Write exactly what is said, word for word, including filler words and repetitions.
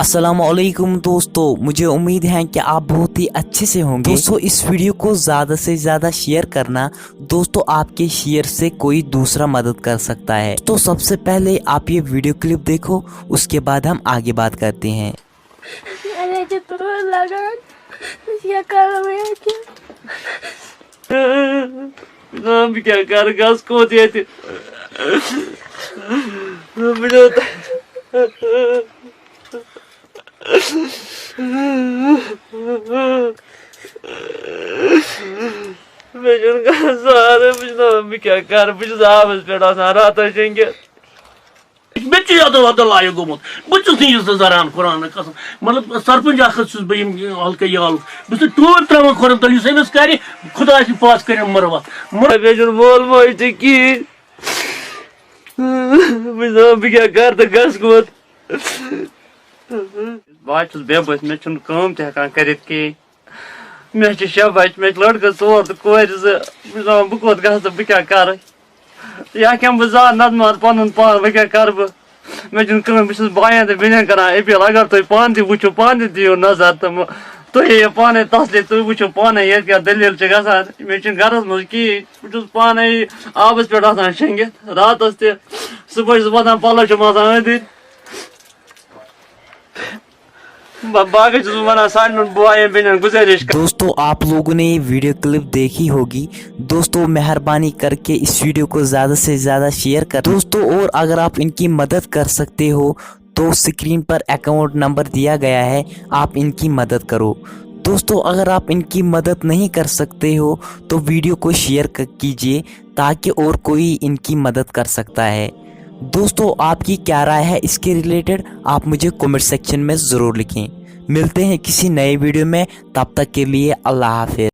अस्सलाम वालेकुम दोस्तों, मुझे उम्मीद है कि आप बहुत ही अच्छे से होंगे। दोस्तों, इस वीडियो को ज़्यादा से ज़्यादा शेयर करना। दोस्तों, आपके शेयर से कोई दूसरा मदद कर सकता है। तो सबसे पहले आप ये वीडियो क्लिप देखो, उसके बाद हम आगे बात करते हैं। अरे, जो तो लगा, क्या कर रहे हैं, क्या؟ بہٕ کیٛاہ کَرٕ، گژھ کوٚت ییٚتہِ؟ بہٕ چھُس، مےٚ چھُنہٕ کانٛہہ سہارٕ، بہٕ چھُس دَپان، بہٕ کیٛاہ کَرٕ؟ بہٕ چھُس آبَس پٮ۪ٹھ آسان راتَس شۄنٛگِتھ۔ مےٚ تہِ چھُ یَتھ وَتھ لایق گوٚمُت۔ بہٕ چھُس نہٕ یہِ زٕ زَران قرآنہٕ قسم۔ مطلب، سرپنٛچ اَکھ حظ چھُس بہٕ یِم ہلکہٕ یہِ ہلکہٕ۔ بہٕ چھُس ٹوٗرۍ ترٛاوان کھۄرَن تَل، یُس أمِس کَرِ، خۄداے سٕنٛدِ پاس کٔرِن مُروَتھ۔ مُر- مےٚ چھُنہٕ مول موج تہِ کِہیٖنۍ۔ بہٕ چھُس دَپان، بہٕ کیٛاہ کَرٕ تہٕ گژھٕ کوٚت؟ بہٕ حظ چھُس بے بٔس، مےٚ چھُنہٕ کٲم تہِ ہٮ۪کان کٔرِتھ کِہیٖنۍ۔ مےٚ چھِ شےٚ بَچہِ، مےٚ چھِ لٔڑکہٕ ژور تہٕ کورِ زٕ۔ بہٕ چھُس دَپان، بہٕ کوٚت گژھٕ تہٕ بہٕ کیٛاہ کَرٕ؟ یا کھٮ۪مہٕ بہٕ زہر نَتہٕ مَرٕ پَنُن پان، وۄنۍ کیٛاہ کَرٕ بہٕ؟ مےٚ چھُنہٕ کٕہٕنۍ، بہٕ چھُس بایَن تہٕ بیٚنٮ۪ن کَران أپیٖل، اگر تُہۍ پانہٕ تہِ وٕچھِو، پانہٕ تہِ دِیِو نظر تہٕ مہٕ، تُہۍ ہیٚیِو پانَے تَسلی، تُہۍ وٕچھِو پانَے ییٚتہِ کیٛاہ دٔلیٖل چھِ گژھان۔ مےٚ چھُنہٕ گَرَس منٛز کِہیٖنۍ، بہٕ چھُس پانَے آبَس پٮ۪ٹھ آسان شۄنٛگِتھ راتَس تہِ، صُبحٲے چھُس وۄتھان، پَلو چھِم آسان أنٛدٕرۍ۔ با-، باقٕے چھُس بہٕ وَنان سارنٕے بایَن بیٚنٮ۪ن گُزٲرِش کَران۔ दोस्तों, आप लोगों ने ये वीडियो क्लिप देखी होगी। दोस्तों, मेहरबानी करके इस वीडियो को ज़्यादा से ज़्यादा शेयर कर। दोस्तों, और अगर आप इनकी मदद कर सकते हो तो स्क्रीन पर अकाउंट नंबर दिया गया है, आप इनकी मदद करो। दोस्तों, अगर आप इनकी मदद नहीं कर सकते हो तो वीडियो को शेयर क-, कीजिए, ताकि और कोई इनकी मदद कर सकता है। दोस्तों, आपकी क्या राय है इसके रिलेटेड, आप मुझे कमेंट सेक्शन में ज़रूर लिखें। मिलते हैं किसी नए वीडियो में, तब तक के लिए अल्लाह हाफिज़।